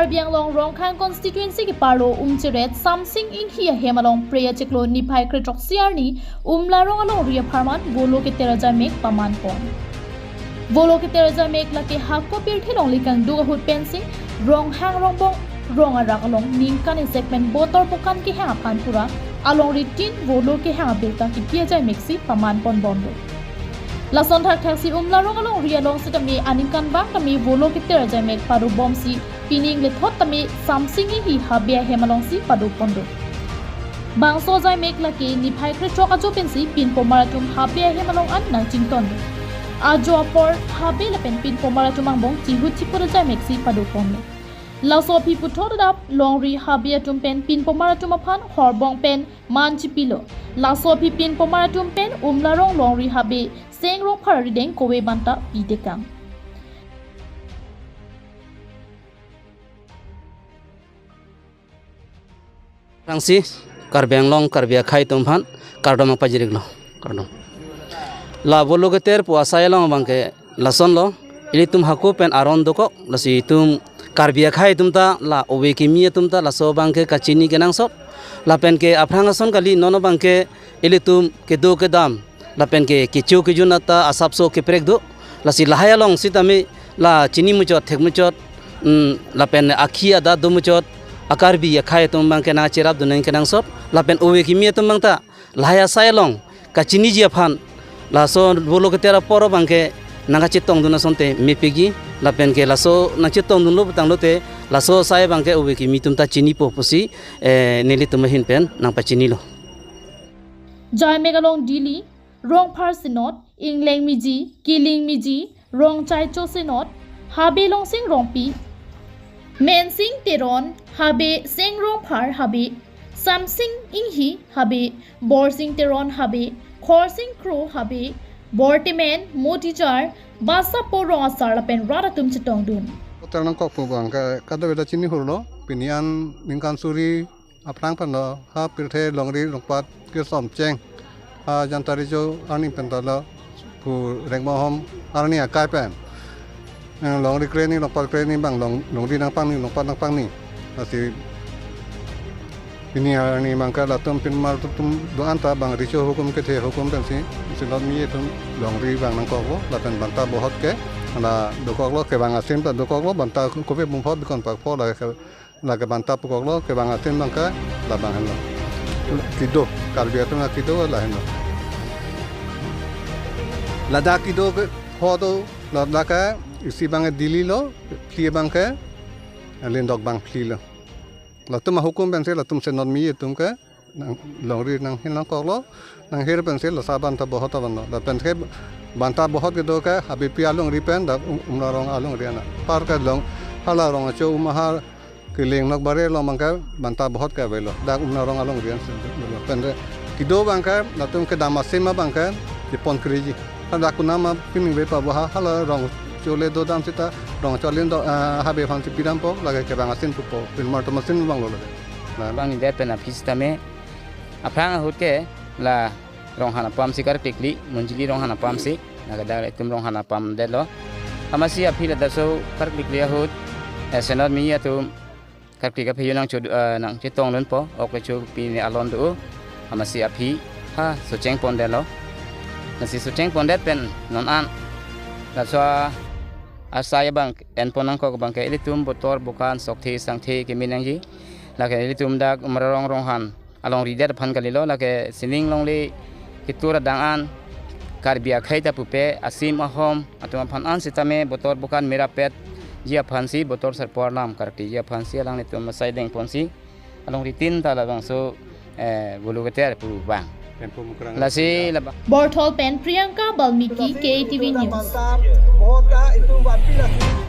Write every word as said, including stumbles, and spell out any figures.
Karbi Anglong Rongkhang constituency keparlo Umcheret Samsing Inghi ahem along Phre achiklo niphai krethrok isi arni Umlarong alongri apharman Volo keter ajaimek pamanpon. Volo keter ajaimek lake hako pirthe along likang duk ahut pensi Ronghang Rongbong rong arak along ningkan isi pen botor bokan kehang aphan pura alongri tin Volo kehang abirta kipi ajaimeksi pamanpon bomlo. Lason thakthaksi Umlarong alongri along sitame aningkanvang tame Volo keter ajaimek padobomsi pining lethot tame Samsing Inghi Habe ahem alongsi padoponlo. Bangso ajaimek lake niphai krethrok ajo pensi pinpomar atum Habe ahem along an nangchingtonlo. Ajo apor Habe lapen pinpomar atum angbong chihut chiput ajaimeksi padoponlo. Laso aphi puthot adap longri Habe atum pen pinpomar atum aphan horbong pen man chipilo. Laso aphi pinpomar atum pen Umlarong longri Habe Seng Rongphar arideng kove banta pitekang. Aphrangsi Karbi Anglong Karbi akhei atum aphan kardom nangpajirlo. Kardom. La Volo keter pu asai along abangke lasonlo, ilitum hako pen aron dokok, lasi itum Karbi akhei atum ta la ove kimi atum ta laso abangke kachini kenangsot. Lapen ke aphrang ason kali, non abangke ilitum kedo kedam lapen ke kecho kejun ata asapso keprek do. Lasi lahai along sitame la chini muchot, thek muchot, mm, lapen akhi adat do muchot, a Karbi akhei atum abangke nangcherapdun nang kenangsot, lapen ove kimi atum abangta lahai asai along kachiniji aphan laso Volo keter apor abangke nangkachetongdun asonte mepikji, lapen ke laso nangchetongdunlo putanglote laso asai abangke ove kimi atum ta chinipo pusi, eh, nelitum ahin pen nangpachinilo. Jaimek along Dili, Rongphar Senot, Ingleng Miji, Kiling Miji, Rongchaicho Senot, Habe Longsing Rongpi, Mensing Teron Habe, Seng Rongphar Habe, Samsing Inghi Habe, Borsing Teron Habe, Khorsing Kro Habe, Bortemen, Motijar, Basapo rong asar lapen rat atum chetongdun. Hotel nangkok pu abangke kadokave ta chini hurlo, pini an ningkan suri aphrang penlo, ha pirthe longri longpat kesom cheng. Ha Janta Riso arni pen ta lo, pu Rengmahom arni akai pen. Eh, longri kreni longpat kreni abang long, longri nangpangni longpat nangpangni. Lasi pini arni abangke latum pinpomar atum do-an ta abang riso hukum kethe hukum pensi, Senot mi atum longri abang nangkoklo, lapen banta bohot ke la dokoklo, kevang asim ta dokoklo, banta kove bumphot bikon pakpho la ke lake banta pukoklo, kevang asim abangke labang henlo. Kedo, Karbi atum kedo lahenlo. Ladak kedo ke pho do, ladak ke isi abangke Dili lo, phli abangke Lindok bang phli lo. Latum ahukum pensi latum Senot mi atum ke nang longri nanghir nangkoklo, nanghir pensi laso banta bohot avanlo. Lapen ke banta bohot kedo ke Habepi alongri pen dak Um-, Umlarong alongri an. Par ke long, hala Rongchaicho Umahar Kiling Nokbare along abangke banta bohot ke avelo. Dak Umlarong alongri an si. Lapen ke kedo abangke latum kedam asim abangke chepon kreji. Dak kunama pining ve pa boha hala Rongchaicho le dodam seta Rongchaicho Lindok, eh, Habe aphansi pidampo, lake kevang asim pupo, pinpomar atum asim abang lo lake. Nah. Bang ni det pen aphi sitame aphrang ahut ke la Ronghan apam si karklikli, Monjili Ronghan apam si, na kadang itum Ronghan apam detlo. Amatsi aphi ladak so karklikli ahut, eh, Senot mi atum karklik aphi yo nangcho, eh, nangchetongdunpo, ok kecho pine alon do, amatsi aphi ha socheng pondetlo. Lasi socheng pondet pen non an laso asai abang enpon nangkok abangke ilitum botor bokan sokthe sangthe keme nangji. Lake ilitum dak Umlarong Ronghan alongri det aphan kalilo, lake sining longle ketur adang an Karbi akhei ta pupe asim ahom atum aphan an sitame botor bokan merapetji aphansi, botor sarpo arnam karkiji aphansi alanglitum asai dengponsi alongri tin ta labangso, eh, Volo keter pu abang. Tempo mukrang. Lasi labang. Borthol pen Priyanka Balmiki, K T V News. Banta bohot ka itum vanpi lasi.